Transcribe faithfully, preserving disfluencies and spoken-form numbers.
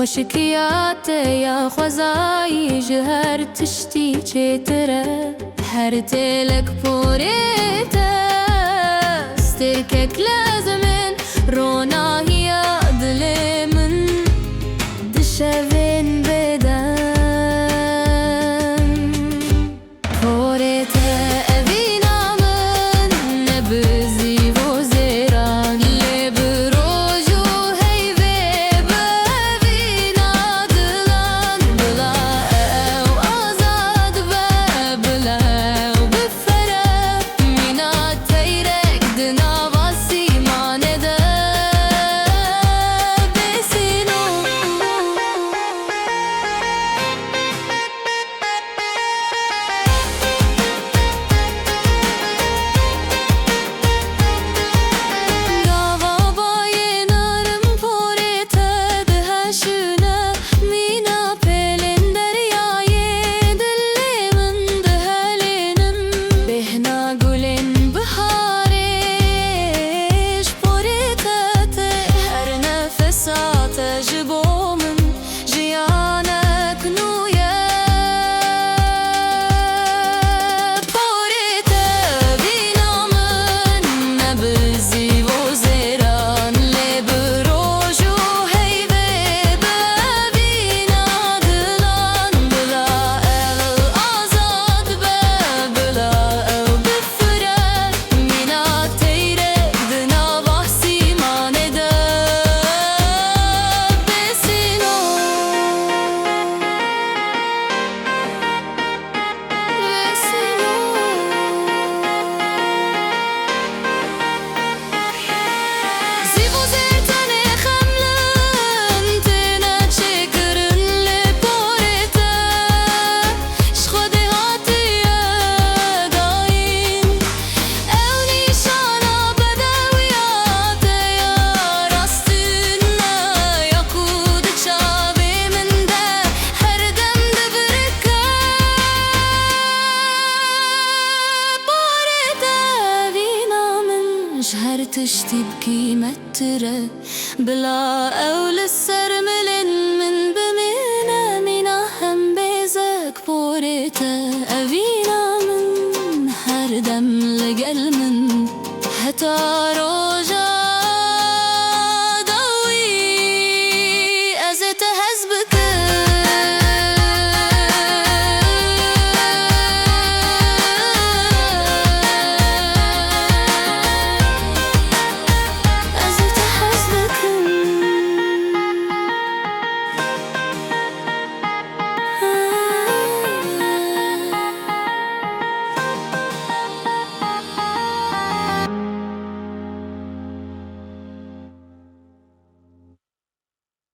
Xweşikiya te ya xwezayî ji her tiştî çêtir e. Her têlek porê te stêrkek lezim in, ronahiya dilê min di şevên bêdeng. Porê te evîna min, ne bi zîv û zêran, lê bi roj û heyvê, bi evîna dilan. Bila ew azad be, bila ew bifire, mîna teyrek di nav asîmanê de bê sînor. Gava bayê narim porê te diheşûne, mîna pêlên deryayê dilê min dihelînin. Bêhna gulên biharê ji porê te tê, her nefesa te ji bo min jiyanek nû ye. Porê te vîna min, ne bi zîv û zêran, lê bi roj û heyvê, bi evîna dilan. Bila ew azad be, bila ew bifire, mîna teyrek di nav asîmanê de bê sînor. Bê sînor. Zîv û zêr tenê xemlin têne çêkirin, lê porê te ji Xwedê hatiye dayîn. Ew nîşana bedewiya te ya rastîn e, ya ku di çavê min de her dem dibirike. Porê te vîna min ji her tiştî bi qîmettir e. Bila ew li ser milên min bimîne, mîna hem bêzek porê te evîna min, her dem li gel min heta